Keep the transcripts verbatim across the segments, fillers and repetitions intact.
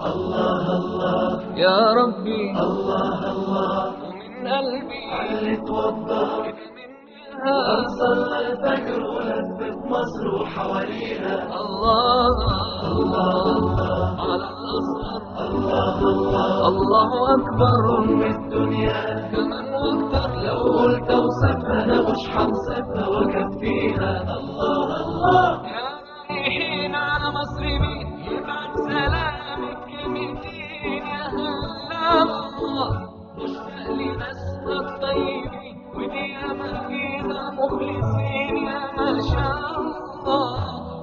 الله الله يا ربي، الله الله، ومن قلبي علي توضى. أصلى الفجر ولف في مصر وحواليها. الله الله على الأزهر. الله الله، الله أكبر. أم الدنيا كمان وأكتر. لو قلت أوصفها أنا مش هنصفها وأكفيها. الله الله. يا رايحين على مصر مين؟ يبعت سلامك لمين؟ يا هلا الله. مشتاق لناسنا الطيبين، ودي أمانينا مخلصين، يا ما شاء الله.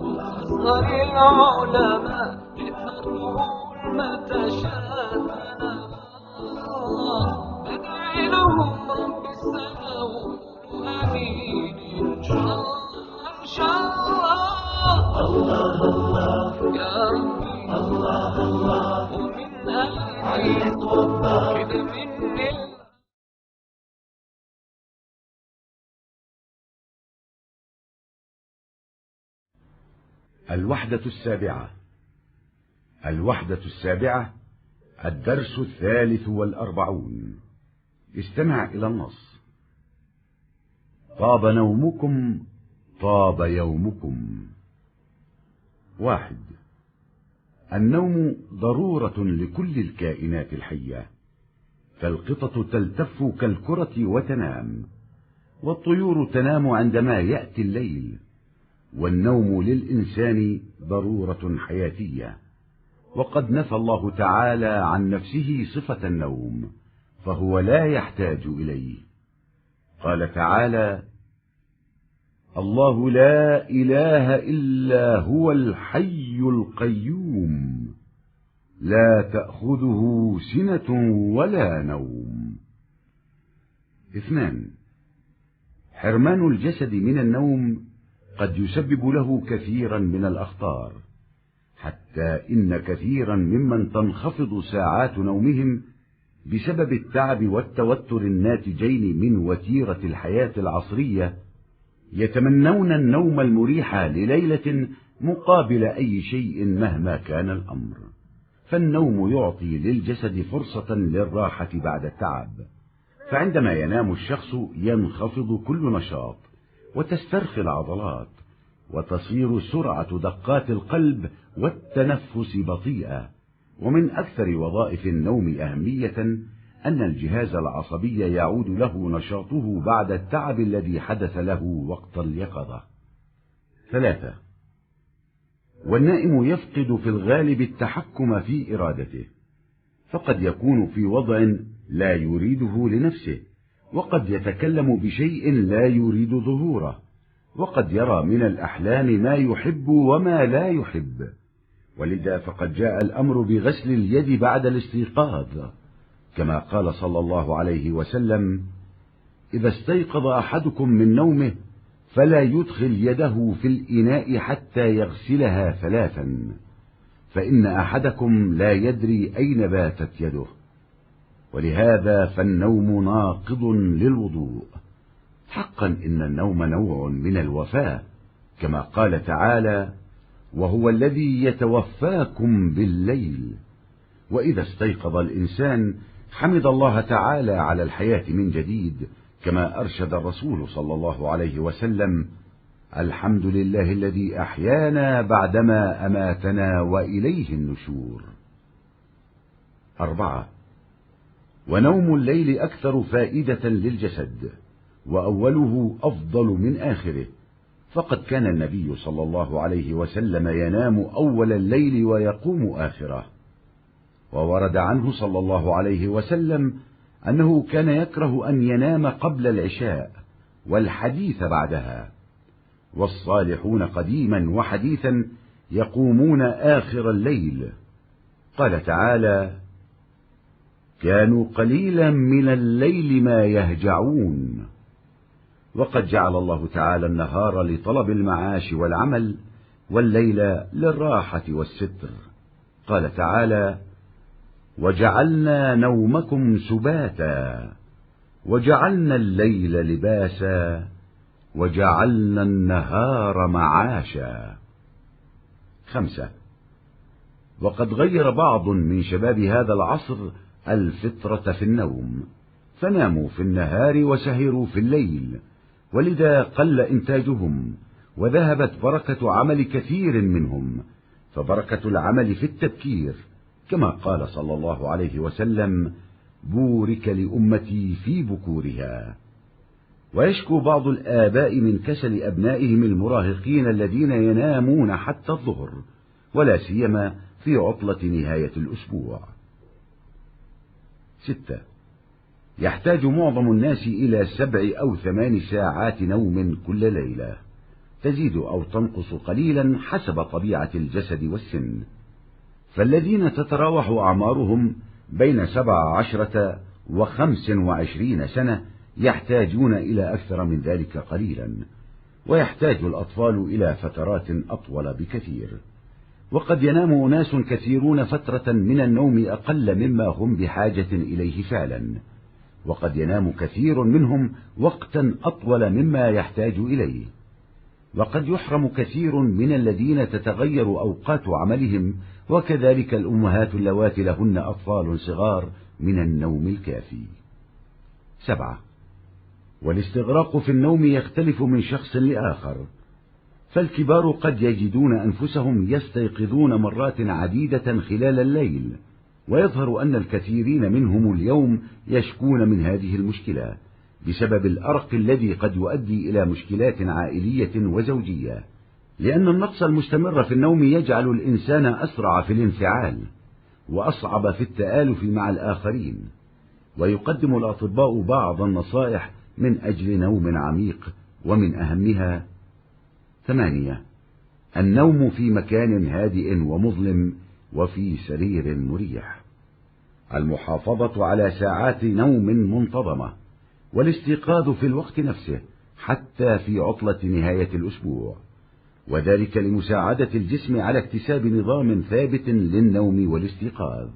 وأصغر العلماء تقدر تقول ما تشاء الله. بدعي لهم رب السماوات. آمين إن شاء الله، إن شاء الله. الله الله يا ربي، الله الله. ومن قلبي علي توضى. كده من ال- الوحدة السابعة. الوحدة السابعة، الدرس الثالث والأربعون. استمع إلى النص. طاب نومكم، طاب يومكم. واحد. النوم ضرورة لكل الكائنات الحية، فالقطط تلتف كالكرة وتنام، والطيور تنام عندما يأتي الليل، والنوم للإنسان ضرورة حياتية، وقد نفى الله تعالى عن نفسه صفة النوم، فهو لا يحتاج إليه. قال تعالى: الله لا إله إلا هو الحي القيوم، لا تأخذه سنة ولا نوم. اثنان، حرمان الجسد من النوم قد يسبب له كثيرا من الأخطار، حتى إن كثيرا ممن تنخفض ساعات نومهم بسبب التعب والتوتر الناتجين من وتيرة الحياة العصرية يتمنون النوم المريح لليلة مقابل أي شيء مهما كان الأمر، فالنوم يعطي للجسد فرصة للراحة بعد التعب، فعندما ينام الشخص ينخفض كل نشاط، وتسترخي العضلات، وتصير سرعة دقات القلب والتنفس بطيئة. ومن أكثر وظائف النوم أهمية أن الجهاز العصبي يعود له نشاطه بعد التعب الذي حدث له وقت اليقظة. ثلاثة، والنائم يفقد في الغالب التحكم في إرادته، فقد يكون في وضع لا يريده لنفسه، وقد يتكلم بشيء لا يريد ظهوره، وقد يرى من الأحلام ما يحب وما لا يحب، ولذا فقد جاء الأمر بغسل اليد بعد الاستيقاظ، كما قال صلى الله عليه وسلم: إذا استيقظ أحدكم من نومه فلا يدخل يده في الإناء حتى يغسلها ثلاثا، فإن أحدكم لا يدري أين باتت يده. ولهذا فالنوم ناقض للوضوء. حقا إن النوم نوع من الوفاء، كما قال تعالى: وهو الذي يتوفاكم بالليل. وإذا استيقظ الإنسان حمد الله تعالى على الحياة من جديد، كما أرشد الرسول صلى الله عليه وسلم: الحمد لله الذي أحيانا بعدما أماتنا وإليه النشور. أربعة، ونوم الليل أكثر فائدة للجسد، وأوله أفضل من آخره، فقد كان النبي صلى الله عليه وسلم ينام أول الليل ويقوم آخره، وورد عنه صلى الله عليه وسلم أنه كان يكره أن ينام قبل العشاء والحديث بعدها، والصالحون قديما وحديثا يقومون آخر الليل. قال تعالى: كانوا قليلا من الليل ما يهجعون. وقد جعل الله تعالى النهار لطلب المعاش والعمل، والليل للراحة والستر. قال تعالى: وجعلنا نومكم سباتا، وجعلنا الليل لباسا، وجعلنا النهار معاشا. خمسة، وقد غير بعض من شباب هذا العصر الفطرة في النوم، فناموا في النهار وسهروا في الليل، ولذا قل إنتاجهم، وذهبت بركة عمل كثير منهم، فبركة العمل في التبكير، كما قال صلى الله عليه وسلم: بورك لأمتي في بكورها. ويشكو بعض الآباء من كسل أبنائهم المراهقين الذين ينامون حتى الظهر، ولا سيما في عطلة نهاية الأسبوع. ستة، يحتاج معظم الناس إلى سبع أو ثمان ساعات نوم كل ليلة، تزيد أو تنقص قليلا حسب طبيعة الجسد والسن. فالذين تتراوح أعمارهم بين سبع عشرة وخمس وعشرين سنة يحتاجون إلى أكثر من ذلك قليلا، ويحتاج الأطفال إلى فترات أطول بكثير. وقد ينام أناس كثيرون فترة من النوم أقل مما هم بحاجة إليه فعلا، وقد ينام كثير منهم وقتا أطول مما يحتاج إليه. وقد يحرم كثير من الذين تتغير أوقات عملهم، وكذلك الأمهات اللواتي لهن أطفال صغار، من النوم الكافي. سبعة، والاستغراق في النوم يختلف من شخص لآخر، فالكبار قد يجدون أنفسهم يستيقظون مرات عديدة خلال الليل، ويظهر أن الكثيرين منهم اليوم يشكون من هذه المشكلة بسبب الأرق الذي قد يؤدي إلى مشكلات عائلية وزوجية، لأن النقص المستمر في النوم يجعل الإنسان أسرع في الانفعال، وأصعب في التآلف مع الآخرين. ويقدم الأطباء بعض النصائح من أجل نوم عميق، ومن أهمها: ثمانية، النوم في مكان هادئ ومظلم وفي سرير مريح. المحافظة على ساعات نوم منتظمة، والاستيقاظ في الوقت نفسه حتى في عطلة نهاية الأسبوع، وذلك لمساعدة الجسم على اكتساب نظام ثابت للنوم والاستيقاظ.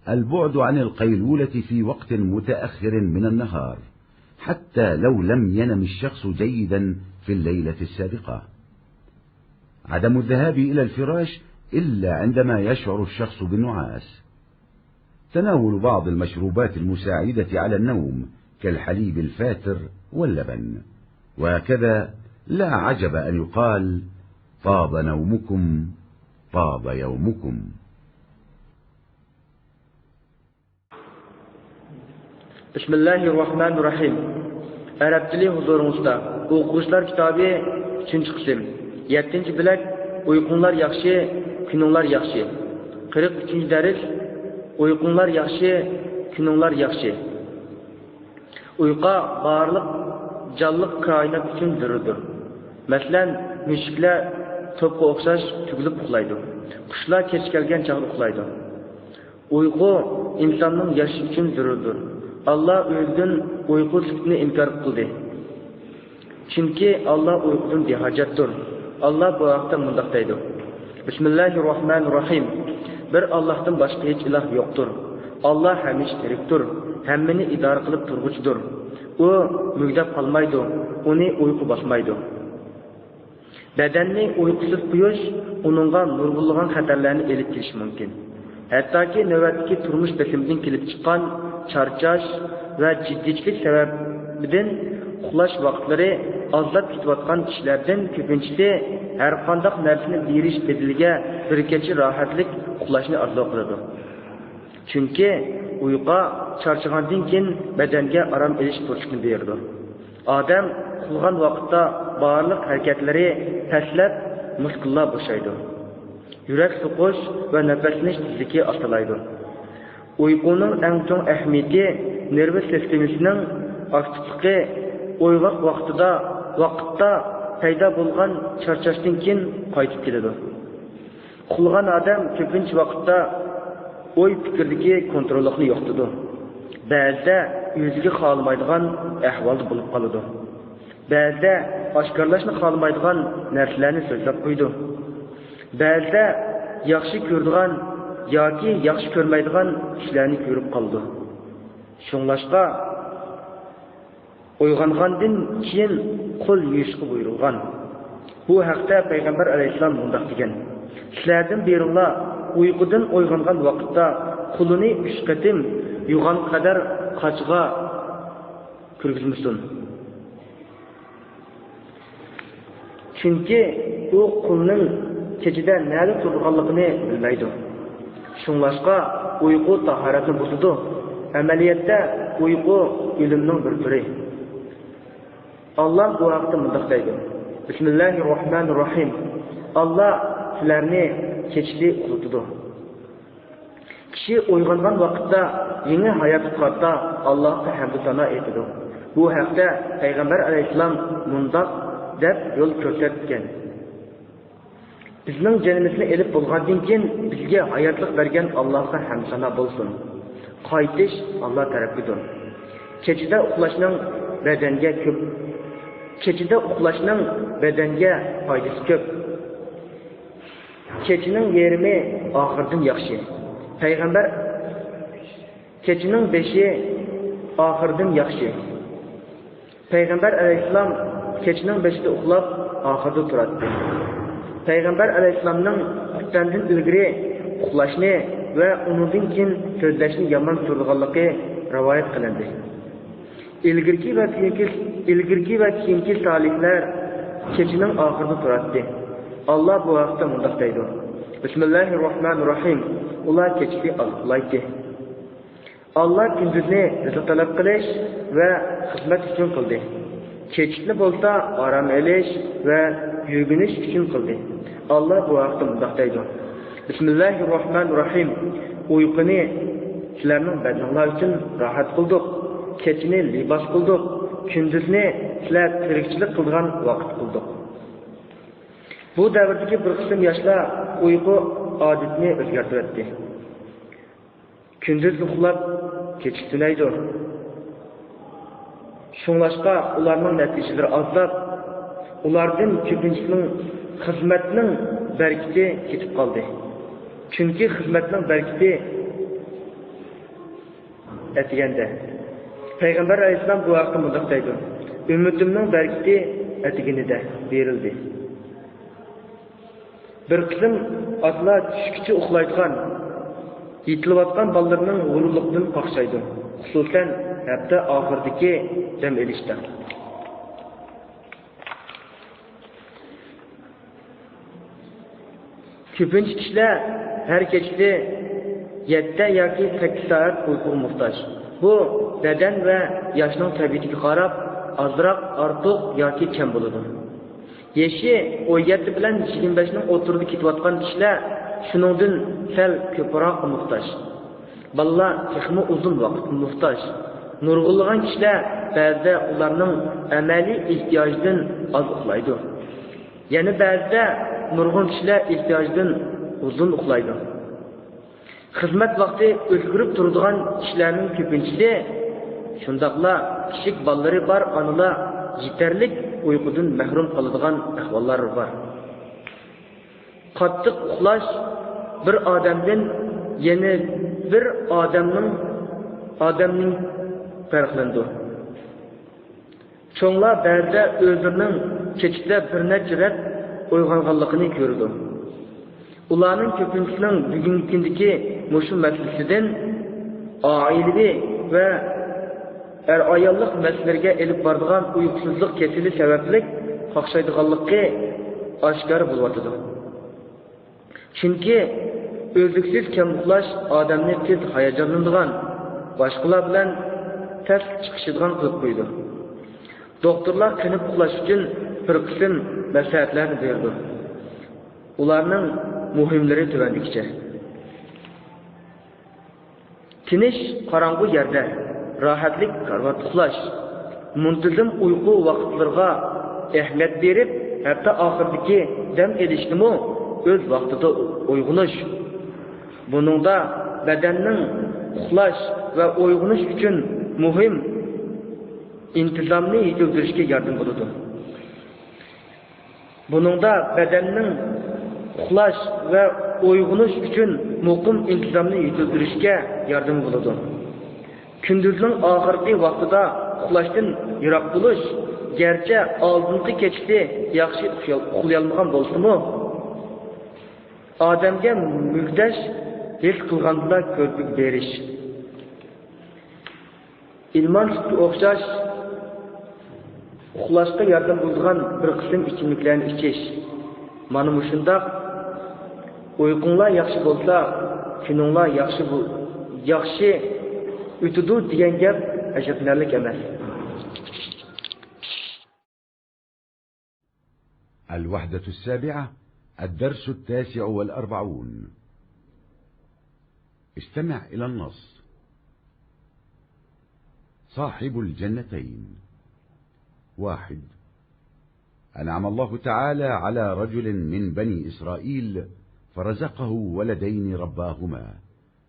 البعد عن القيلولة في وقت متأخر من النهار، حتى لو لم ينم الشخص جيدا في الليلة السابقة. عدم الذهاب إلى الفراش إلا عندما يشعر الشخص بالنعاس. تناول بعض المشروبات المساعدة على النوم كالحليب الفاتر واللبن. وهكذا لا عجب أن يقال: طاب نومكم، طاب يومكم. بىسمىللاھىررەھمانىررەھىم. ئەرەب تىلى ھۇزۇرىڭىزدا. ئوقۇغۇچىلار كىتابى، ئۈچىنچى قىسىم. يەتتىنچى بۆلەك. ئۇيقۇڭلار ياخشى، كۈنۈڭلار ياخشى. قىرىق ئۈچىنچى دەرس. ئۇيقۇڭلار ياخشى، كۈنۈڭلار ياخشى. ئۇيقۇ بارلىق جانلىق كائىنات ئۈچۈن زۆرۈردۇر. مەسىلەن، مۈشۈكلەر توپقا ئوخشاش تۈگۈلۈپ ئۇخلايدۇ. قۇشلار كەچ كەلگەن چاغدا ئۇخلايدۇ. ئۇيقۇ ئىنساننىڭ ياشىشى ئۈچۈن زۆرۈردۇر. ئاللا ئۆزىدىن ئۇيقۇ سۈپىتىنى ئىنكار قىلدى. چۈنكى ئاللا ئۇيقۇدىن بىھاجەتتۇر. ئاللا بۇ ھەقتە مۇنداق دەيدۇ: بىسمىللاھىررەھمانىررەھىم. بىر ئاللاھتىن باشقا ھېچ ئىلاھ يوقتۇر. ئاللا ھەمىشە تىرىكتۇر، ھەممىنى ئىدارە قىلىپ تۇرغۇچىدۇر. ئۇ مۈگدەپ قالمايدۇ، ئۇنى ئۇيقۇ باسمايدۇ. بەدەننى ئۇيقۇسىز قويۇش ئۇنىڭغا نۇرغۇنلىغان خەتەرلەرنى ئېلىپ كېلىشى مۇمكىن. ھەتتاكى نۆۋەتتىكى تۇرمۇش بېسىمىدىن كېلىپ چىققان چارچاش ۋە جىددىيچىلىك سەۋەبىدىن ئۇخلاش ۋاقىتلىرى ئازلاپ كېتىۋاتقان كىشىلەردىن كۆپىنچىسى ھەرقانداق نەرسىنى بېرىش بەدىلىگە بىر كېچە راھەتلىك ئۇخلاشنى ئارزۇ قىلىدۇ. چۈنكى ئۇيقۇ چارچىغاندىن كېيىن بەدەنگە ئارام ئېلىش پۇرسىتىنى بېرىدۇ. ئادەم ئۇخلىغان ۋاقىتتا بارلىق ھەرىكەتلىرى پەسلەپ، مۇسكۇللار بوشايدۇ. يۈرەك سوقۇش ۋە نەپەسلىنىش تېزلىكى ئاستىلايدۇ. ئۇيقۇنىڭ ئەڭ چوڭ ئەھمىيىتى نېرۋا سىستېمىسىنىڭ ئاكتىپلىقى ئويغاق ۋاقتىدا، ۋاقىتتا پەيدا بولغان چارچاشتىن كېيىن قايتىپ كېلىدۇ. ئۇخلىغان ئادەم كۆپىنچە ۋاقىتتا ئوي پىكىردىكى كونتروللۇقنى يوقىتىدۇ. بەزىدە ئۆزىگە خالىمايدىغان ئەھۋالدا بولۇپ قالىدۇ. بەزىدە ئاشكارىلاشنى خالىمايدىغان نەرسىلەرنى سۆزلەپ قويىدۇ. بەزىدە ياخشى كۆرىدىغان ياكى ياخشى كۆرمەيدىغان چۈشلەرنى كۆرۈپ قالىدۇ. شۇڭلاشقا، ئويغانغاندىن كېيىن قول يۇيۇشقا بۇيرۇلغان. بۇ ھەقتە پەيغەمبەر ئەلەيھىسسالام مۇنداق دېگەن: سىلەردىن بىرىڭلار ئۇيقۇدىن ئويغانغان ۋاقىتتا قولىنى ئۈچ قېتىم يۇغان قەدەر قاچىغا كىرگۈزمىسۇن. چۈنكى ئۇ قۇلنىڭ كېچىدە نەدە تۇرىدىغانلىقىنى بىلمەيدۇ. شۇڭلاشقا ئۇيقۇ تاھارەتنى بۇزىدۇ. ئەمەلىيەتتە ئۇيقۇ ئۆلۈمنىڭ بىر تۈرى. ئاللا بۇ ھەقتە مۇنداق دەيدۇ: بىسمىللاھىررەھمانىررەھىم. ئاللا سىلەرنى كېچىسى ئۇخلىتىدۇ. كىشى ئويغانغان ۋاقىتتا يېڭى ھاياتقا قارىتا ئاللاھقا ھەمدۇ سانا ئېيتىدۇ. بۇ ھەقتە پەيغەمبەر ئەلەيھىسسالام مۇنداق دەپ يول كۆرسەتكەن: بىزنىڭ جېنىمىزنى ئېلىپ بولغاندىن كېيىن بىزگە ھاياتلىق بەرگەن ئاللاھقا ھەمدۇ سانا بولسۇن. قايتىش ئاللا تەرەپكىدۇر. كېچىدە ئۇخلاشنىڭ بەدەنگە كۆپ، كېچىدە ئۇخلاشنىڭ بەدەنگە پايدىسى كۆپ. كېچىنىڭ يېرىمى ئاخىرىدىن ياخشى. پەيغەمبەر كېچىنىڭ بېشى ئاخىرىدىن ياخشى. پەيغەمبەر ئەلەيھىسسالام كېچىنىڭ بېشىدا ئۇخلاپ، ئاخىرىدا تۇراتتى. پەيغەمبەر ئەلەيھىسسالامنىڭ خۇپتەندىن ئىلگىرى ئۇخلاشنى ۋە ئۇنىڭدىن كېيىن سۆزلەشنى يامان كۆرىدىغانلىقى رىۋايەت قىلىندى. ئىلگىرىكى ۋە كېيىنكى، ئىلگىرىكى ۋە كېيىنكى سالىھلار كېچىنىڭ ئاخىرىدا تۇراتتى. ئاللا بۇ ھەقتە مۇنداق دەيدۇ: بىسمىللاھىررەھمانىررەھىم. ئۇلار كېچىسى ئاز ئۇخلايتتى. ئاللا كۈندۈزنى رىزىق تەلەپ قىلىش ۋە خىزمەت ئۈچۈن قىلدى. كېچىسىنى بولسا ئارام ئېلىش ۋە يۆگىنىش ئۈچۈن قىلدى. ئاللا بۇ ھەقتە مۇنداق دەيدۇ: بىسمىللاھىررەھمانىررەھىم. ئۇيقۇنى سىلەرنىڭ بەدىنىڭلار ئۈچۈن راھەت قىلدۇق. كېچىنى لىباس قىلدۇق. كۈندۈزنى سىلەر تىرىكچىلىك قىلىدىغان ۋاقىت قىلدۇق. بۇ دەۋردىكى بىر قىسىم ياشلار ئۇيقۇ ئادىتىنى ئۆزگەرتىۋەتتى. كۈندۈز ئۇخلاپ، كېچە تۈنەيدۇ. شۇڭلاشقا ئۇلارنىڭ نەتىجىلىرى ئازلاپ، ئۇلاردىن كۆپىنچىسىنىڭ خىزمەتنىڭ بەرىكىتى كېتىپ قالدى. چۈنكى خىزمەتنىڭ بەرىكىتى ئەتىگەندە. پەيغەمبەر ئەلەيھىسسالام بۇ ھەقتە مۇنداق دەيدۇ: ئۈممىتىمنىڭ بەرىكىتى ئەتىگىنىدە بېرىلدى. بىر قىسىم ئاتىلار چۈشكىچە ئۇخلايدىغان، يېتىلىۋاتقان بالىلىرىنىڭ ھۇرۇنلۇقىدىن قاقشايدۇ، خۇسۇسەن، ھەپتە ئاخىرىدىكى دەم ئېلىشتا. كۆپىنچە كىشىلەر ھەر كېچىسى يەتتە ياكى سەككىز سائەت ئۇيقۇغا موھتاج. بۇ بەدەن ۋە ياشنىڭ تەبىئىتىگە قاراپ ئازراق ئارتۇق ياكى كەم بولىدۇ. يېشى ئون يەتتە بىلەن يىگىرمە بەشنىڭ ئوتتۇرىدا كېتىۋاتقان كىشىلەر شۇنىڭدىن سەل كۆپرەككە موھتاج. بالىلار تېخىمۇ ئۇزۇن ۋاقىتقا موھتاج. نۇرغۇنلىغان كىشىلەر بەزىدە ئۇلارنىڭ ئەمەلىي ئېھتىياجىدىن ئاز ئۇخلايدۇ. يەنە بەزىدە نۇرغۇن كىشىلەر ئېھتىياجدىن ئۇزۇن ئۇخلايدۇ. خىزمەت ۋاقتى ئۆزگىرىپ تۇرىدىغان كىشىلەرنىڭ كۆپىنچىسى، شۇنداقلا كىچىك بالىلىرى بار ئانىلار يېتەرلىك ئۇيقۇدىن مەھرۇم قالىدىغان ئەھۋاللار بار. قاتتىق ئۇخلاش بىر ئادەمدىن يەنە بىر ئادەمنىڭ، ئادەمنىڭ پەرقلىنىدۇ. چوڭلار بەزىدە ئۆزلىرىنىڭ كېچىدە بىر نەچچە رەت ئويغانغانلىقىنى كۆرىدۇ. ئۇلارنىڭ كۆپىنچىسىنىڭ بۈگۈنكى كۈندىكى مۇشۇ مەسىلىسىدىن ئائىلىۋى ۋە ئەر-ئاياللىق مەسىلىلىرىگە ئېلىپ بارىدىغان ئۇيقۇسىزلىق كېسىلى سەۋەبلىك قاقشايدىغانلىقى ئاشكارا بولۇۋاتىدۇ. چۈنكى ئۈزلۈكسىز كەم ئۇخلاش ئادەمنى تېز ھاياجانلىنىدىغان، باشقىلار بىلەن تەس چىقىشىدىغان قىلىپ قويىدۇ. دوختۇرلار قېنىپ ئۇخلاش ئۈچۈن بىر قىسىم مەسلىھەتلەرنى بېرىدۇ. ئۇلارنىڭ مۇھىملىرى تۆۋەندىكىچە. تىنچ، قاراڭغۇ يەردە راھەتلىك كارىۋاتتا ئۇخلاش، مۇنتىزىم ئۇيقۇ ۋاقىتلىرىغا ئەھمىيەت بېرىپ، ھەپتە ئاخىرىدىكى دەم ئېلىشنىمۇ ئۆز ۋاقتىدا ئويغىنىش. بۇنىڭدا بەدەننىڭ ئۇخلاش ۋە ئويغىنىش ئۈچۈن مۇھىم ئىنتىزامنى يېتىلدۈرۈشكە ياردىمى بولىدۇ. بۇنىڭدا بەدەننىڭ ئۇخلاش ۋە ئويغىنىش ئۈچۈن مۇقىم ئىنتىزامنى يېتىلدۈرۈشكە ياردىمى بولىدۇ. كۈندۈزنىڭ ئاخىرقى ۋاقتىدا ئۇخلاشتىن يىراق بولۇش گەرچە ئالدىنقى كېچىسى ياخشى ئۇخلىيال-، ئۇخلىيالمىغان بولسىمۇ، ئادەمگە مۈگدەش ھېس قىلغاندىلا كۆرپىگە بېرىش. ئىلمان سۈتكە ئوخشاش ئۇخلاشقا ياردەم بولىدىغان بىر قىسىم ئىچىملىكلەرنى ئىچىش. مانا مۇشۇنداق ئۇيقۇڭلار ياخشى بولسا، كۈنۈڭلار ياخشى بول-، ياخشى ئۆتىدۇ دېگەن گەپ ئەجەبلىنەرلىك ئەمەس. الوحدة السابعة، الدرس التاسع والأربعون. استمع إلى النص. صاحب الجنتين. واحد، أنعم الله تعالى على رجل من بني إسرائيل فرزقه ولدين رباهما،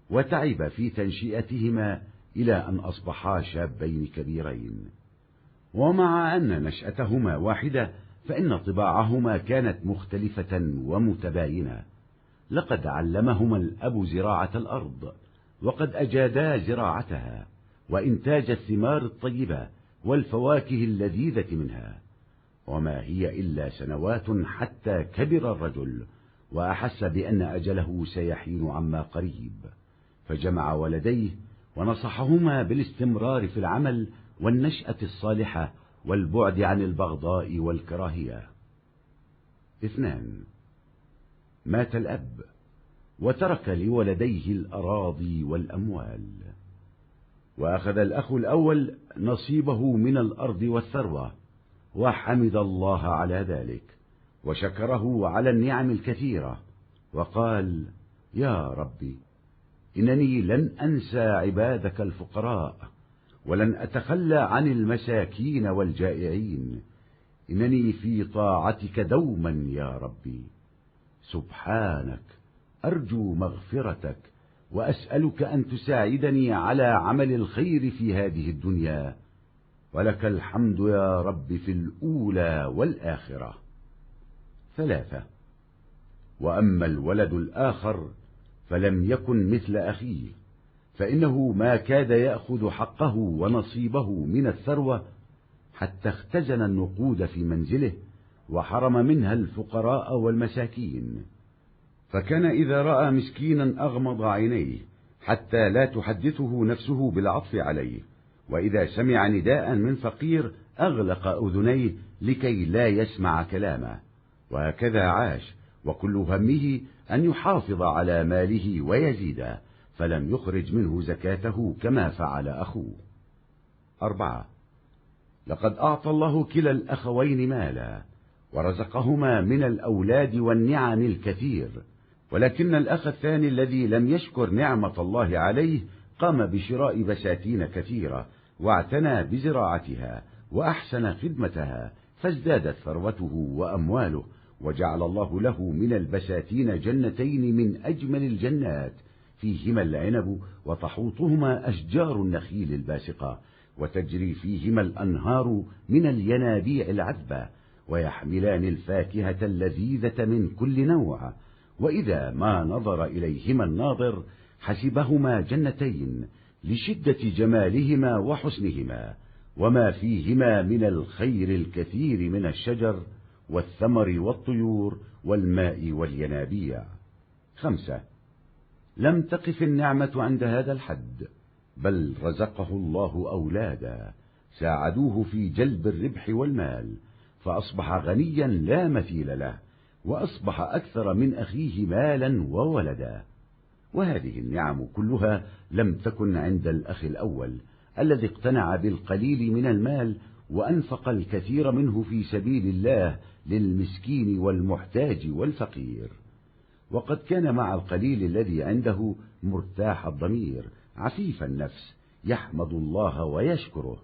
وتعب في تنشئتهما إلى أن أصبحا شابين كبيرين. ومع أن نشأتهما واحدة، فإن طباعهما كانت مختلفة ومتباينة. لقد علمهما الأب زراعة الأرض، وقد أجادا زراعتها، وإنتاج الثمار الطيبة والفواكه اللذيذة منها. وما هي إلا سنوات حتى كبر الرجل، وأحس بأن أجله سيحين عما قريب. فجمع ولديه ونصحهما بالاستمرار في العمل والنشأة الصالحة والبعد عن البغضاء والكراهية. اثنان، مات الأب وترك لولديه الأراضي والأموال. وأخذ الأخ الأول نصيبه من الأرض والثروة، وحمد الله على ذلك، وشكره على النعم الكثيرة، وقال: يا رب، إنني لن أنسى عبادك الفقراء، ولن أتخلى عن المساكين والجائعين، إنني في طاعتك دوما يا ربي. سبحانك، أرجو مغفرتك، وأسألك أن تساعدني على عمل الخير في هذه الدنيا، ولك الحمد يا رب في الأولى والآخرة. ثلاثة، وأما الولد الآخر فلم يكن مثل أخيه، فإنه ما كاد يأخذ حقه ونصيبه من الثروة حتى اختزن النقود في منزله وحرم منها الفقراء والمساكين. فكان إذا رأى مسكينا أغمض عينيه حتى لا تحدثه نفسه بالعطف عليه، وإذا سمع نداء من فقير أغلق أذنيه لكي لا يسمع كلامه. وهكذا عاش، وكل همه أن يحافظ على ماله ويزيده، فلم يخرج منه زكاته كما فعل أخوه. أربعة، لقد أعطى الله كلا الأخوين مالا، ورزقهما من الأولاد والنعم الكثير، ولكن الأخ الثاني الذي لم يشكر نعمة الله عليه قام بشراء بساتين كثيرة، واعتنى بزراعتها، وأحسن خدمتها، فازدادت ثروته وأمواله، وجعل الله له من البساتين جنتين من أجمل الجنات، فيهما العنب وتحوطهما أشجار النخيل الباسقة، وتجري فيهما الأنهار من الينابيع العذبة، ويحملان الفاكهة اللذيذة من كل نوع، وإذا ما نظر إليهما الناظر حسبهما جنتين لشدة جمالهما وحسنهما، وما فيهما من الخير الكثير من الشجر والثمر والطيور والماء والينابيع. خمسة، لم تقف النعمة عند هذا الحد، بل رزقه الله أولادا ساعدوه في جلب الربح والمال، فأصبح غنيا لا مثيل له، وأصبح أكثر من أخيه مالا وولدا. وهذه النعم كلها لم تكن عند الأخ الأول، الذي اقتنع بالقليل من المال وأنفق الكثير منه في سبيل الله للمسكين والمحتاج والفقير. وقد كان مع القليل الذي عنده مرتاح الضمير، عفيف النفس، يحمد الله ويشكره،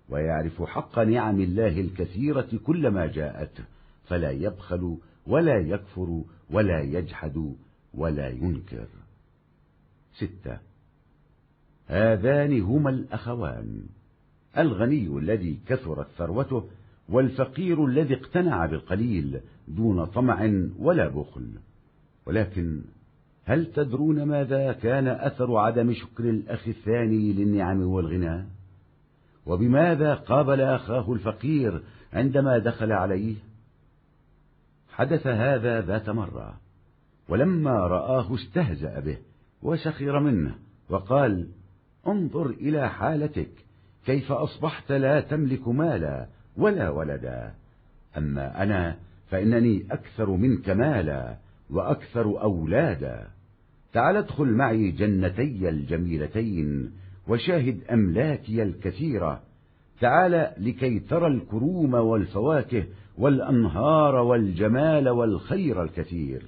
ويعرف حق نعم الله الكثيرة كلما جاءته، فلا يبخل ولا يكفر ولا يجحد ولا ينكر. ستة، هذان هما الأخوان، الغني الذي كثرت ثروته، والفقير الذي اقتنع بالقليل دون طمع ولا بخل. ولكن هل تدرون ماذا كان أثر عدم شكر الأخ الثاني للنعم والغنى؟ وبماذا قابل أخاه الفقير عندما دخل عليه، حدث هذا ذات مرة، ولما رآه استهزأ به وسخر منه وقال: "انظر إلى حالتك، كيف أصبحت لا تملك مالا ولا ولدا، أما أنا فإنني أكثر منك مالا وأكثر أولادا. تعال ادخل معي جنتي الجميلتين وشاهد أملاكي الكثيرة، تعال لكي ترى الكروم والفواكه والأنهار والجمال والخير الكثير.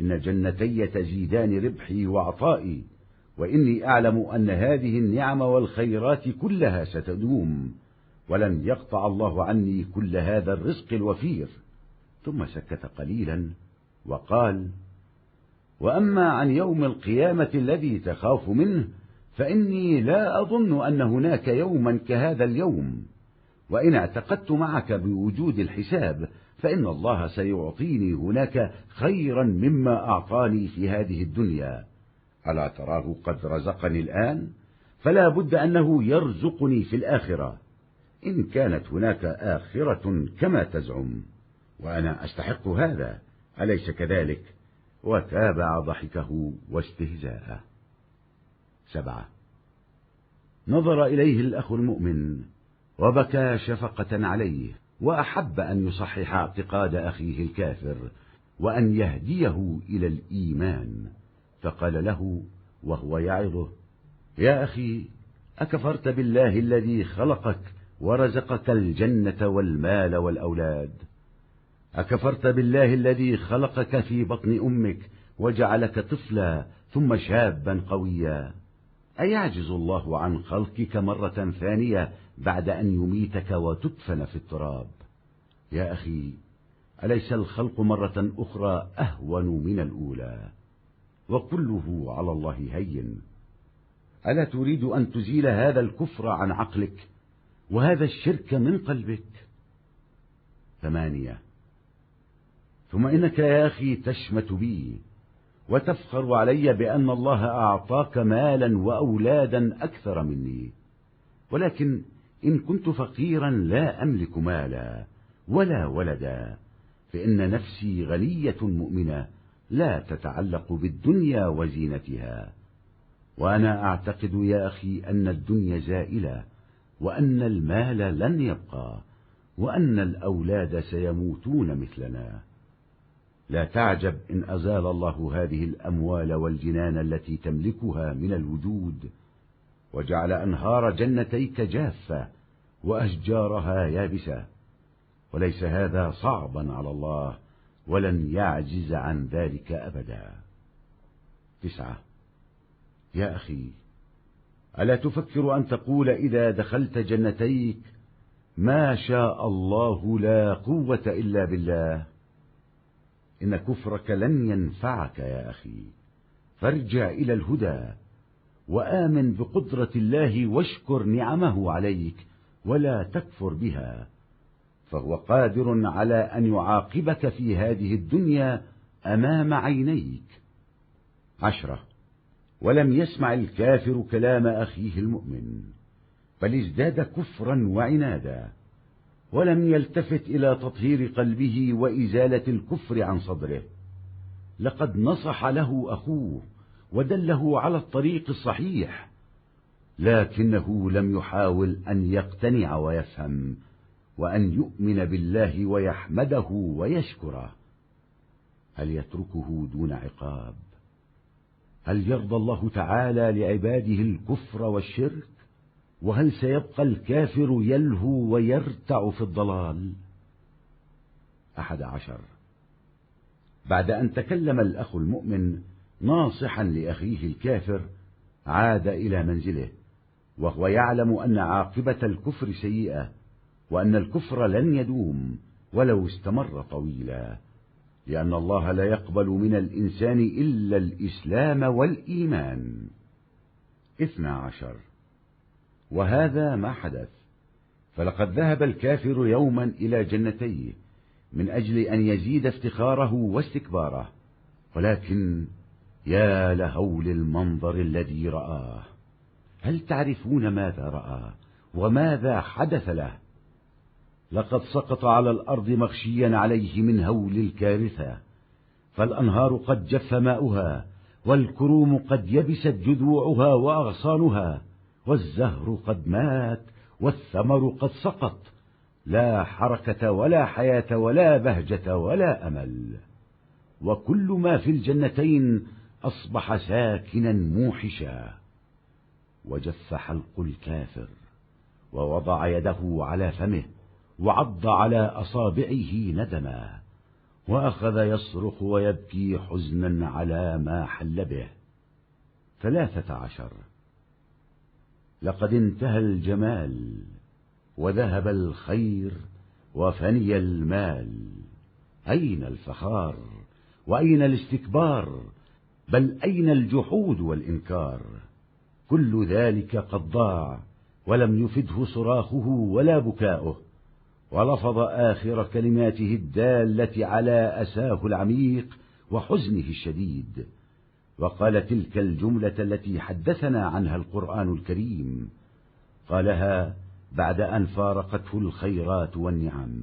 إن جنتي تزيدان ربحي وعطائي، وإني أعلم أن هذه النعم والخيرات كلها ستدوم، ولن يقطع الله عني كل هذا الرزق الوفير." ثم سكت قليلا وقال: "وأما عن يوم القيامة الذي تخاف منه، فإني لا أظن أن هناك يوما كهذا اليوم، وإن اعتقدت معك بوجود الحساب، فإن الله سيعطيني هناك خيرا مما أعطاني في هذه الدنيا. ألا تراه قد رزقني الآن؟ فلا بد أنه يرزقني في الآخرة، إن كانت هناك آخرة كما تزعم، وأنا أستحق هذا، أليس كذلك؟" وتابع ضحكه واستهزاءه. سبعة. نظر إليه الأخ المؤمن وبكى شفقة عليه، وأحب أن يصحح اعتقاد أخيه الكافر وأن يهديه إلى الإيمان، فقال له وهو يعظه: "يا أخي، أكفرت بالله الذي خلقك ورزقك الجنة والمال والأولاد؟ أكفرت بالله الذي خلقك في بطن أمك وجعلك طفلا ثم شابا قويا؟ أيعجز الله عن خلقك مرة ثانية بعد أن يميتك وتدفن في التراب؟ يا أخي، أليس الخلق مرة أخرى أهون من الأولى؟ وكله على الله هين. ألا تريد أن تزيل هذا الكفر عن عقلك وهذا الشرك من قلبك؟" ثمانية. ثم إنك يا أخي تشمت بي وتفخر علي بأن الله أعطاك مالا وأولادا أكثر مني، ولكن إن كنت فقيرا لا أملك مالا ولا ولدا، فإن نفسي غنية مؤمنة لا تتعلق بالدنيا وزينتها. وأنا أعتقد يا أخي أن الدنيا زائلة، وأن المال لن يبقى، وأن الأولاد سيموتون مثلنا. لا تعجب إن أزال الله هذه الأموال والجنان التي تملكها من الوجود، وجعل أنهار جنتيك جافة وأشجارها يابسة، وليس هذا صعبا على الله، ولن يعجز عن ذلك أبدا. تسعة. يا أخي، ألا تفكر أن تقول إذا دخلت جنتيك: "ما شاء الله لا قوة إلا بالله"؟ إن كفرك لن ينفعك يا أخي، فارجع إلى الهدى، وآمن بقدرة الله واشكر نعمه عليك، ولا تكفر بها، فهو قادر على أن يعاقبك في هذه الدنيا أمام عينيك. عشرة. ولم يسمع الكافر كلام أخيه المؤمن، بل ازداد كفرا وعنادا، ولم يلتفت إلى تطهير قلبه وإزالة الكفر عن صدره. لقد نصح له أخوه ودله على الطريق الصحيح، لكنه لم يحاول أن يقتنع ويفهم، وأن يؤمن بالله ويحمده ويشكره. هل يتركه دون عقاب؟ هل يرضى الله تعالى لعباده الكفر والشرك؟ وهل سيبقى الكافر يلهو ويرتع في الضلال؟ أحد عشر. بعد أن تكلم الأخ المؤمن ناصحا لأخيه الكافر، عاد إلى منزله، وهو يعلم أن عاقبة الكفر سيئة، وأن الكفر لن يدوم ولو استمر طويلا، لأن الله لا يقبل من الإنسان إلا الإسلام والإيمان. اثنا عشر. وهذا ما حدث، فلقد ذهب الكافر يوما إلى جنتيه من أجل أن يزيد افتخاره واستكباره، ولكن يا لهول المنظر الذي رآه. هل تعرفون ماذا رأى وماذا حدث له؟ لقد سقط على الأرض مغشيا عليه من هول الكارثة، فالأنهار قد جف ماؤها، والكروم قد يبست جذوعها وأغصانها، والزهر قد مات، والثمر قد سقط، لا حركة ولا حياة ولا بهجة ولا أمل، وكل ما في الجنتين أصبح ساكنا موحشا. وجف حلق الكافر، ووضع يده على فمه، وعض على أصابعه ندما، وأخذ يصرخ ويبكي حزنا على ما حل به. ثلاثة عشر. لقد انتهى الجمال، وذهب الخير، وفني المال. أين الفخار؟ وأين الاستكبار؟ بل أين الجحود والإنكار؟ كل ذلك قد ضاع، ولم يفده صراخه ولا بكاؤه، ولفظ آخر كلماته الدالة على أساه العميق وحزنه الشديد، وقال تلك الجملة التي حدثنا عنها القرآن الكريم، قالها بعد أن فارقته الخيرات والنعم: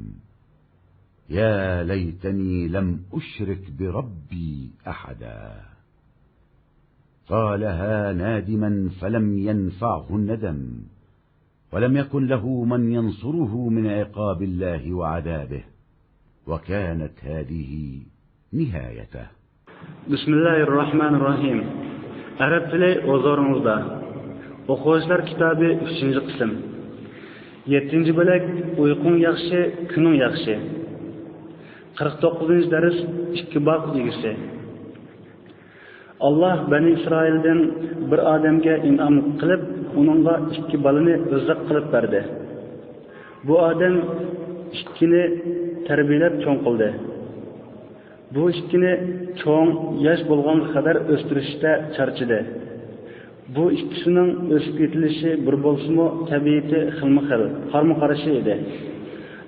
يا ليتني لم أشرك بربي أحدا. قالها نادما فلم ينفعه الندم، ولم يكن له من ينصره من عقاب الله وعذابه، وكانت هذه نهايته. بسم الله الرحمن الرحيم. ئەرەب تىلى ھۇزۇرىڭىزدا. ئوقۇغۇچىلار كىتابى، ئۈچىنچى قىسىم. يەتتىنچى بۆلەك، ئۇيقۇڭ ياخشى، كۈنۈڭ ياخشى. قىرىق توققۇزىنچى دەرس، ئىككى باغ ئىگىسى. ئاللاھ بەنى ئىسرائىلدىن بىر ئادەمگە ئىنئام قىلىپ، ئۇنىڭغا ئىككى بالىنى رىزىق قىلىپ بەردى. بۇ ئادەم ئىككىنى تەربىيەلەپ چوڭ قىلدى. بۇ ئىككىنى چوڭ ياش بولغانغا قەدەر ئۆستۈرۈشتە چارچىدى. بۇ ئىككىسىنىڭ ئۆسۈپ يېتىلىشى بىر بولسىمۇ، تەبىئىتى خىلمۇ خىل، قارمۇ قارشى ئىدى.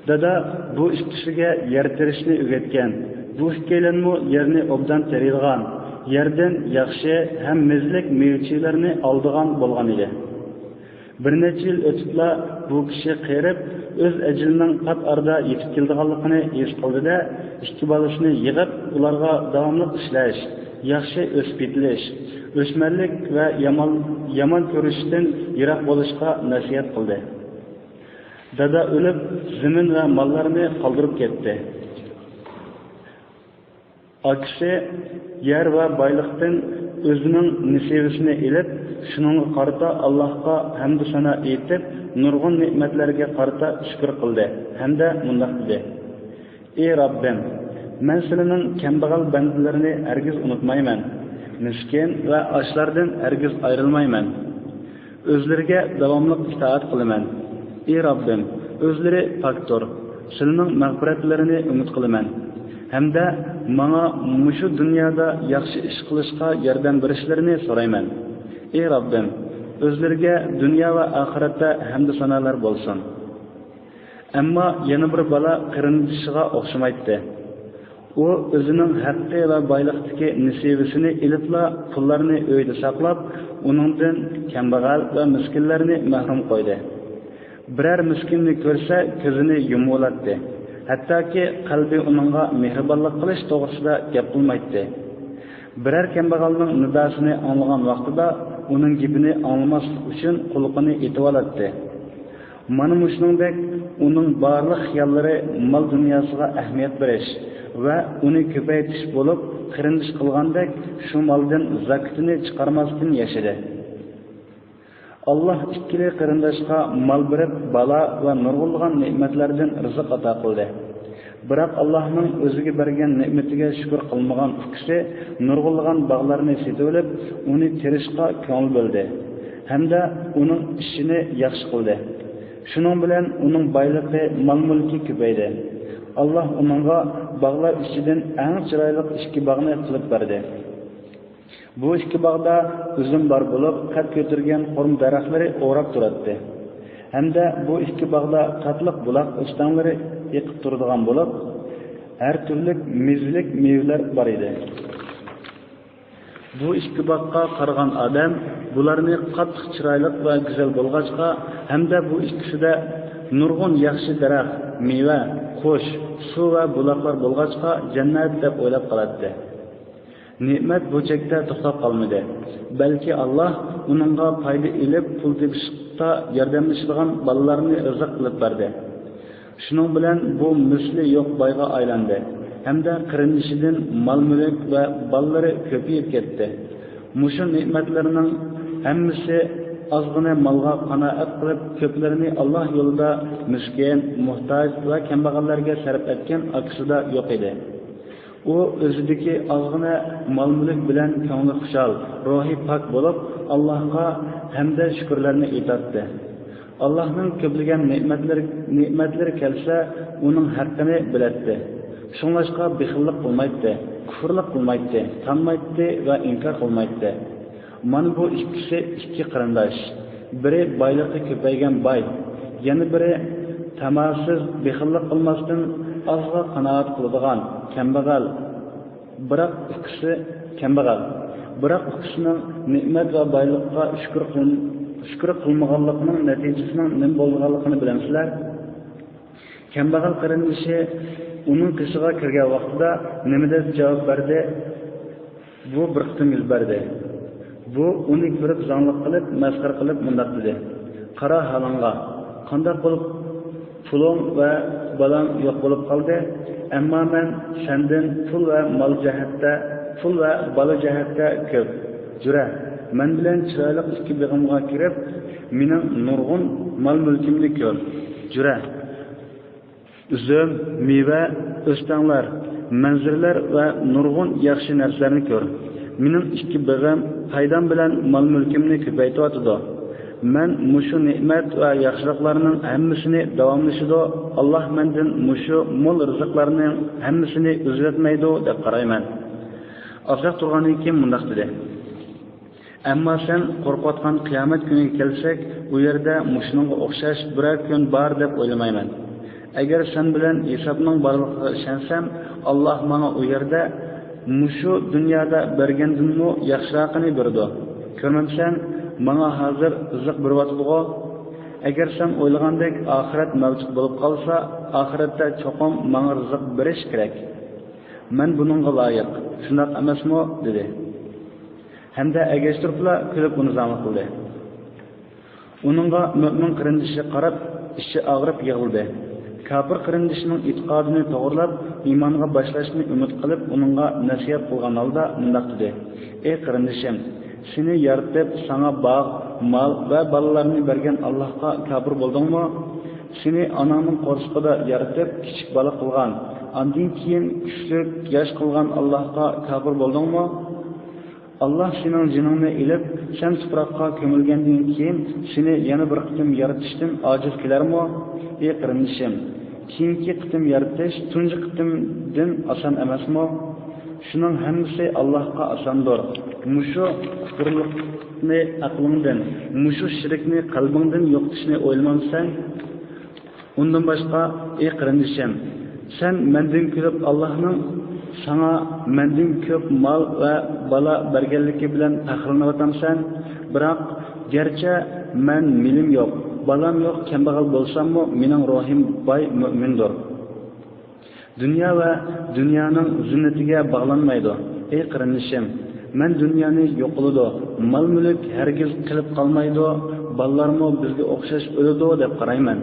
دادا بۇ ئىككىسىگە يەر تېرىشنى ئۆگەتكەن. بۇ ئىككىيلەنمۇ يەرنى ئوبدان تېرىيدىغان، يەردىن ياخشى ھەم مېزىلىك مېۋە-چېۋىلەرنى ئالىدىغان بولغان ئىدى. بىر نەچچە يىل ئۆتۈپلا بۇ كىشى قېرىپ، ئۆز ئەجىلىنىڭ پات ئارىدا يېتىپ كېلىدىغانلىقىنى ھېس قىلدى-دە، ئىككى بالىسىنى يىغىپ، ئۇلارغا داۋاملىق ئىشلەش، ياخشى ئۆسۈپ يېتىلىش، ئۆچمەنلىك ۋە يامان، يامان كۆرۈشتىن يىراق بولۇشقا نەسىھەت قىلدى. دادا ئۆلۈپ، زېمىن ۋە ماللارنى قالدۇرۇپ كەتتى. ئاكىسى يەر ۋە بايلىقتىن ئۆزىنىڭ نېسىۋىسىنى ئېلىپ، شۇنىڭغا قارىتا ئاللاھقا ھەمدۇ سانا ئېيتىپ، نۇرغۇن نېمەتلەرگە قارىتا شۈكۈر قىلدى ھەمدە مۇنداق دېدى: ئى رەببىم، مەن سىلىنىڭ كەمبەغەل بەندىلىرىنى ھەرگىز ئۇنتۇمايمەن، مىسكىن ۋە ئاچلاردىن ھەرگىز ئايرىلمايمەن. ئۆزلىرىگە داۋاملىق ئىتائەت قىلىمەن. ئى رەببىم، ئۆزلىرى پاكتۇر، سىلىنىڭ مەغپىرەتلىرىنى ئۈمىد قىلىمەن ھەمدە ماڭا مۇشۇ دۇنيادا ياخشى ئىش قىلىشقا ياردەم بېرىشلىرىنى سورايمەن. ئى رەببىم، ئۆزلىرىگە دۇنيا ۋە ئاخىرەتتە ھەمدۇ سانالار بولسۇن. ئەمما يەنە بىر بالا قېرىندىشىغا ئوخشىمايتتى. ئۇ ئۆزىنىڭ ھەققى ۋە بايلىقتىكى نېسىۋىسىنى ئېلىپلا، پۇللارنى ئۆيدە ساقلاپ، ئۇنىڭدىن كەمبەغەل ۋە مىسكىنلەرنى مەھرۇم قويدى. بىرەر مىسكىننى كۆرسە، كۆزىنى يۇمۇۋالاتتى. ھەتتاكى قەلبى ئۇنىڭغا مېھرىبانلىق قىلىش توغرىسىدا گەپ قىلمايتتى. بىرەر كەمبەغەلنىڭ نىداسىنى ئاڭلىغان ۋاقتىدا، ئۇنىڭ گېپىنى ئاڭلىماسلىق ئۈچۈن قۇلىقىنى ئېتىۋالاتتى. مانا مۇشۇنىڭدەك ئۇنىڭ بارلىق خىياللىرى مال دۇنياسىغا ئەھمىيەت بېرىش ۋە ئۇنى كۆپەيتىش بولۇپ، قېرىندىشى قىلغاندەك شۇ مالدىن زاكىتىنى چىقارماستىن ياشىدى. ئاللاھ ئىككىلى قېرىنداشقا مال بېرىپ، بالا ۋە نۇرغۇنلىغان نېمەتلەردىن رىزىق ئاتا قىلدى. بىراق، ئاللاھنىڭ ئۆزىگە بەرگەن نېمىتىگە شۈكۈر قىلمىغان ئۇكىسى نۇرغۇنلىغان باغلارنى سېتىۋېلىپ، ئۇنى تېرىشقا كۆڭۈل بۆلدى ھەمدە ئۇنىڭ ئىشىنى ياخشى قىلدى. شۇنىڭ بىلەن ئۇنىڭ بايلىقى، مال-مۈلكى كۆپەيدى. ئاللاھ ئۇنىڭغا باغلار ئىچىدىن ئەڭ چىرايلىق ئىككى باغنى قىلىپ بەردى. بۇ ئىككى باغدا ئۈزۈم بار بولۇپ، قەد كۆتۈرگەن خورما دەرەخلىرى ئوراپ تۇراتتى. ھەمدە بۇ ئىككى باغدا تاتلىق بۇلاق ئۆستەڭلىرى ئېقىپ تۇرىدىغان بولۇپ، ھەر تۈرلۈك مېزىلىك مېۋىلەر بار ئىدى. بۇ ئىككى باغقا قارىغان ئادەم بۇلارنى قاتتىق چىرايلىق ۋە گۈزەل بولغاچقا، ھەمدە بۇ ئىككىسىدە نۇرغۇن ياخشى دەرەخ، مېۋە، قۇش، سۇ ۋە بۇلاقلار بولغاچقا، جەننەت دەپ ئويلاپ قالاتتى. نېمەت بۇ چەكتە توختاپ قالمىدى، بەلكى ئاللاھ ئۇنىڭغا پايدا ئېلىپ، پۇل تېپىشتا ياردەملىشىدىغان بالىلارنى رىزىق قىلىپ بەردى. شۇنىڭ بىلەن بۇ مىسلى يوق بايغا ئايلاندى ھەمدە قېرىندىشىدىن مال-مۈلۈك ۋە بالىلىرى كۆپىيىپ كەتتى. مۇشۇ نېمەتلەرنىڭ ھەممىسى ئازغىنە مالغا قانائەت قىلىپ، كۆپلىرىنى ئاللاھ يولىدا مىسكىن، موھتاج ۋە كەمبەغەللەرگە سەرپ ئەتكەن ئاكىسىدا يوق ئىدى. ئۇ ئۆزىدىكى ئازغىنە مال-مۈلۈك بىلەن كۆڭلى خۇشال، روھى پاك بولۇپ، ئاللاھقا ھەمدە شۈكۈرلەرنى ئېيتاتتى. ئاللاھنىڭ كۆپلىگەن نېمەتلىرى، نېمەتلىرى كەلسە، ئۇنىڭ ھەققىنى بىلەتتى. شۇڭلاشقا بېخىللىق قىلمايتتى، كۇفرلۇق قىلمايتتى، تانمايتتى ۋە ئىنكار قىلمايتتى. مانا بۇ ئىككىسى ئىككى قېرىنداش. بىرى بايلىقى كۆپەيگەن باي، يەنە بىرى تاماسىز، بېخىللىق قىلماستىن ئازغا قانائەت قىلىدىغان كەمبەغەل. بىراق ئۇكىسى كەمبەغەل. بىراق ئۇكىسىنىڭ نېمەت ۋە بايلىققا شۈكۈر قىل-، شۈكۈر قىلمىغانلىقىنىڭ نەتىجىسىنىڭ نېمە بولىدىغانلىقىنى بىلەمسىلەر؟ كەمبەغەل قېرىندىشى ئۇنىڭ قېشىغا كىرگەن ۋاقتىدا نېمە دەپ جاۋاب بەردى؟ بۇ بىر قېتىم يۈز بەردى. بۇ ئۇنى كۆرۈپ زاڭلىق قىلىپ، مەسخىرە قىلىپ مۇنداق دېدى: «قارا ھالىڭغا، قانداق بولۇپ پۇلۇڭ ۋە بالاڭ يوق بولۇپ قالدى؟ ئەمما مەن سەندىن پۇل ۋە مال جەھەتتە، پۇل ۋە بالا جەھەتتە كۆپ. جۈرە، مەن بىلەن چىرايلىق ئىككى بېغىمغا كىرىپ، مېنىڭ نۇرغۇن مال-مۈلكۈمنى كۆر. جۈرە.» ئۈزۈم، مېۋە، ئۆستەڭلەر، مەنزىرىلەر ۋە نۇرغۇن ياخشى نەرسىلەرنى كۆر. مېنىڭ ئىككى بېغىم پايدام بىلەن مال-مۈلكۈمنى كۆپەيتىۋاتىدۇ. مەن مۇشۇ نېمەت ۋە ياخشىلىقلارنىڭ ھەممىسىنى داۋاملىشىدۇ، ئاللاھ مەندىن مۇشۇ مول رىزىقلارنىڭ ھەممىسىنى ئۈزۈۋەتمەيدۇ دەپ قارايمەن. ئازراق تۇرغاندىن كېيىن مۇنداق دېدى: ئەمما سەن قورقۇۋاتقان قىيامەت كۈنىگە كەلسەك، ئۇ يەردە مۇشۇنىڭغا ئوخشاش بىرەر كۈن بار دەپ ئويلىمايمەن. ئەگەر سەن بىلەن ھېسابنىڭ بارلىقىغا ئىشەنسەم، ئاللاھ ماڭا ئۇ يەردە مۇشۇ دۇنيادا بەرگەندىنمۇ ياخشىراقىنى بېرىدۇ. كۆرمەمسەن، ماڭا ھازىر رىزىق بېرىۋاتىدىغۇ؟ ئەگەر سەن ئويلىغاندەك ئاخىرەت مەۋجۇت بولۇپ قالسا، ئاخىرەتتە چوقۇم ماڭا رىزىق بېرىش كېرەك. مەن بۇنىڭغا لايىق، شۇنداق ئەمەسمۇ؟ دېدى. ھەمدە ئەگەشتۈرۈپلا كۈلۈپ ئۇنى زاڭلىق قىلدى. ئۇنىڭغا مۆمىن قېرىندىشى قاراپ، ئىچى ئاغرىپ يىغلىدى. كاپىر قېرىندىشىنىڭ ئېتىقادىنى توغرىلاپ، ئىمانغا باشلاشنى ئۈمىد قىلىپ، ئۇنىڭغا نەسىھەت قىلغان ھالدا مۇنداق دېدى: «ئەي قېرىندىشىم، سېنى يارىتىپ، ساڭا باغ، مال ۋە بالىلارنى بەرگەن ئاللاھقا كاپىر بولدۇڭمۇ؟ سېنى ئاناڭنىڭ قورسىقىدا يارىتىپ، كىچىك بالا قىلغان، ئاندىن كېيىن كۈچلۈك ياش قىلغان ئاللاھقا كاپىر بولدۇڭمۇ؟ ئاللاھ سېنىڭ جېنىڭنى ئېلىپ، سەن تۇپراققا كۆمۈلگەندىن كېيىن سېنى يەنە بىر قېتىم يارىتىشتىن ئاجىز كېلەرمۇ؟ ئەي قېرىندىشىم، كېيىنكى قېتىم يارىتىش تۇنجى قېتىمدىن ئاسان ئەمەسمۇ؟ شۇنىڭ ھەممىسى ئاللاھقا ئاساندۇر. مۇشۇ كۇفرلۇقنى ئەقلىڭدىن، مۇشۇ شىركنى قەلبىڭدىن يوقىتىشنى ئويلىمامسەن؟» ئۇندىن باشقا، ئەي قېرىندىشىم، سەن مەندىن كۈلۈپ، ئاللاھنىڭ ساڭا مەندىن كۆپ مال ۋە بالا بەرگەنلىكى بىلەن پەخىرلىنىۋاتامسەن؟ بىراق، گەرچە مەن مېلىم يوق، بالام يوق، كەمبەغەل بولساممۇ، مېنىڭ روھىم باي، مۆمىندۇر. دۇنيا ۋە دۇنيانىڭ زىننىتىگە باغلانمايدۇ. ئەي قېرىندىشىم، مەن دۇنيانى يوقىلىدۇ، مال-مۈلۈك ھەرگىز قېلىپ قالمايدۇ، بالىلارمۇ بىزگە ئوخشاش ئۆلىدۇ دەپ قارايمەن.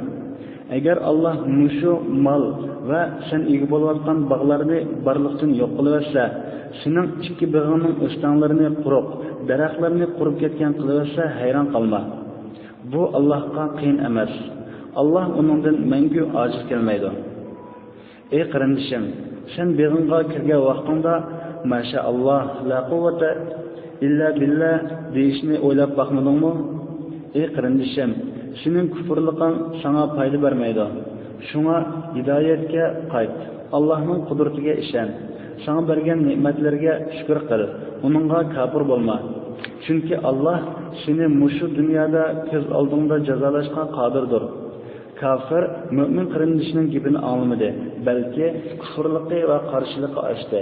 ئەگەر ئاللاھ مۇشۇ مال ۋە سەن ئىگە بولۇۋاتقان باغلارنى بارلىقتىن يوق قىلىۋەتسە، سېنىڭ ئىككى بېغىڭنىڭ ئۆستەڭلىرىنى قۇرۇق، دەرەخلىرىنى قۇرۇپ كەتكەن قىلىۋەتسە، ھەيران قالما. بۇ ئاللاھقا قىيىن ئەمەس. ئاللاھ ئۇنىڭدىن مەڭگۈ ئاجىز كەلمەيدۇ. ئەي قېرىندىشىم، سەن بېغىڭغا كىرگەن ۋاقتىڭدا، «ماشائاللاھ، لا قۇۋۋەتە ئىللا بىللا» دېيىشنى ئويلاپ باقمىدىڭمۇ؟ ئەي قېرىندىشىم، سېنىڭ كۇفۇرلۇقۇڭ ساڭا پايدا بەرمەيدۇ. شۇڭا ھىدايەتكە قايت، ئاللاھنىڭ قۇدرىتىگە ئىشەن، ساڭا بەرگەن نېمەتلىرىگە شۈكۈر قىل، ئۇنىڭغا كاپىر بولما. چۈنكى ئاللاھ سېنى مۇشۇ دۇنيادا كۆز ئالدىڭدا جازالاشقا قادىردۇر. كاپىر مۆمىن قېرىندىشىنىڭ گېپىنى ئاڭلىمىدى، بەلكى كۇفۇرلۇقى ۋە قارشىلىقى ئاشتى.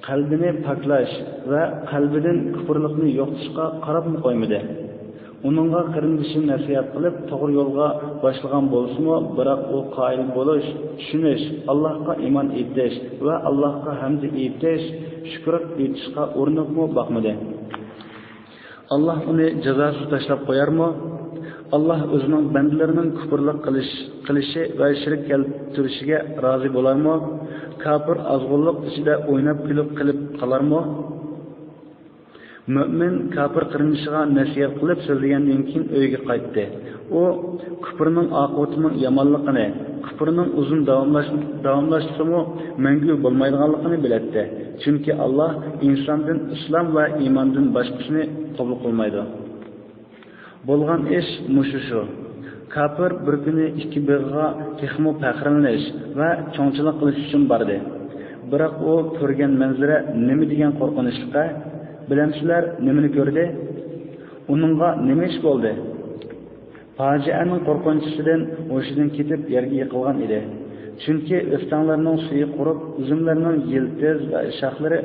قەلبىنى پاكلاش ۋە قەلبىدىن كۇفۇرلۇقنى يوقىتىشقا قاراپمۇ قويمىدى. ئۇنىڭغا قېرىندىشى نەسىھەت قىلىپ، توغرا يولغا باشلىغان بولسىمۇ، بىراق ئۇ قايىل بولۇش، چۈشىنىش، ئاللاھقا ئىمان ئېيتىش ۋە ئاللاھقا ھەمدە ئېيتىش، شۈكۈر ئېيتىشقا ئۇرۇنۇپمۇ باقمىدى. ئاللاھ ئۇنى جازاسىز تاشلاپ قويارمۇ؟ ئاللاھ ئۆزىنىڭ بەندىلىرىنىڭ كۇپۇرلۇق قىلىش، قىلىشى ۋە شىرك كەلتۈرۈشىگە رازى بولارمۇ؟ كاپىر ئازغۇنلۇق ئىچىدە ئويناپ كۈلۈپ قېلىپ قالارمۇ؟ مۆمىن كاپىر قېرىندىشىغا نەسىھەت قىلىپ سۆزلىگەندىن كېيىن ئۆيىگە قايتتى. ئۇ كۇپرنىڭ ئاقىۋىتىنىڭ يامانلىقىنى، كۇپرنىڭ ئۇزۇن داۋاملاش-، داۋاملاشسىمۇ مەڭگۈ بولمايدىغانلىقىنى بىلەتتى. چۈنكى ئاللاھ ئىنساندىن ئىسلام ۋە ئىماندىن باشقىسىنى قوبۇل قىلمايدۇ. بولغان ئىش مۇشۇ شۇ. كاپىر بىر كۈنى ئىككى بېغىغا تېخىمۇ پەخىرلىنىش ۋە چوڭچىلىق قىلىش ئۈچۈن باردى. بىراق ئۇ كۆرگەن مەنزىرە نېمە دېگەن قورقۇنچلۇق-ھە؟ بىلەمسىلەر نېمىنى كۆردى؟ ئۇنىڭغا نېمە ئىش بولدى؟ پاجىئەنىڭ قورقۇنچىسىدىن ھوشىدىن كېتىپ يەرگە يىقىلغان ئىدى. چۈنكى ئۆستەڭلەرنىڭ سۈيى قۇرۇپ، ئۈزۈملەرنىڭ يىلتىز ۋە شاخلىرى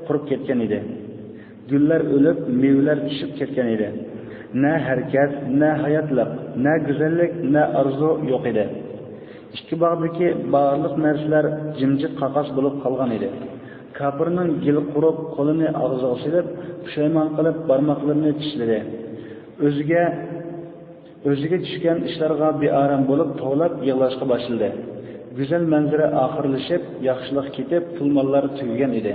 قۇرۇپ كەتكەن ئىدى. گۈللەر ئۆلۈپ، مېۋىلەر چۈشۈپ كەتكەن ئىدى. نە ھەرىكەت، نە ھاياتلىق، نە گۈزەللىك، نە ئارزۇ يوق ئىدى. ئىككى باغدىكى بارلىق نەرسىلەر جىمجىت قاقاس بولۇپ قالغان ئىدى. كاپىرنىڭ گېلى قۇرۇپ، قولىنى ئاغزىغا سېلىپ، پۇشايمان قىلىپ، بارماقلىرىنى چىشلىدى. ئۆزىگە، ئۆزىگە چۈشكەن ئىشلارغا بىئارام بولۇپ، توۋلاپ يىغلاشقا باشلىدى. گۈزەل مەنزىرە ئاخىرلىشىپ، ياخشىلىق كېتىپ، پۇل-ماللار تۈگىگەن ئىدى.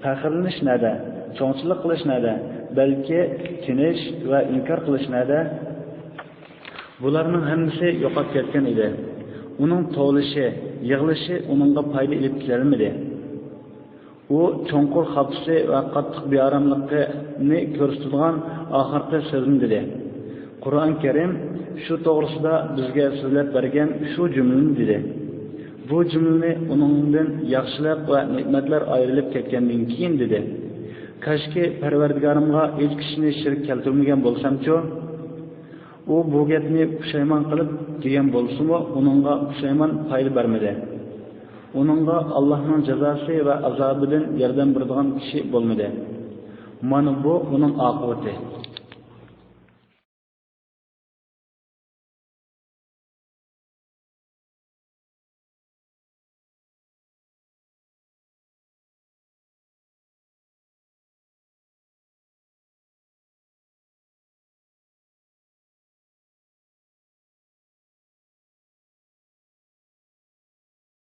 پەخىرلىنىش نەدە؟ چوڭچىلىق قىلىش نەدە؟ بەلكى تىنىش ۋە ئىنكار قىلىش نەدە؟ بۇلارنىڭ ھەممىسى يوقاپ كەتكەن ئىدى. ئۇنىڭ توۋلىشى، يىغلىشى ئۇنىڭغا پايدا ئېلىپ كېلەلمىدى. ئۇ چوڭقۇر خاپىسى ۋە قاتتىق بىئاراملىقىنى كۆرسىتىدىغان ئاخىرقى سۆزنى دېدى. قۇرئان كەرىم شۇ توغرىسىدا بىزگە سۆزلەپ بەرگەن شۇ جۈملىنى دېدى. بۇ جۈملىنى ئۇنىڭدىن ياخشىلىق ۋە نېمەتلەر ئايرىلىپ كەتكەندىن كېيىن دېدى. كاشكى پەرۋەردىگارىمغا ھېچ كىشىنى شېرىك كەلتۈرمىگەن بولسامچۇ؟ ئۇ بۇ گەپنى پۇشايمان قىلىپ دېگەن بولسىمۇ، ئۇنىڭغا پۇشايمان پايدا بەرمىدى. ئۇنىڭغا ئاللاھنىڭ جازاسى ۋە ئازابىدىن ياردەم بېرىدىغان كىشى بولمىدى. مانا بۇ ئۇنىڭ ئاقىۋىتى.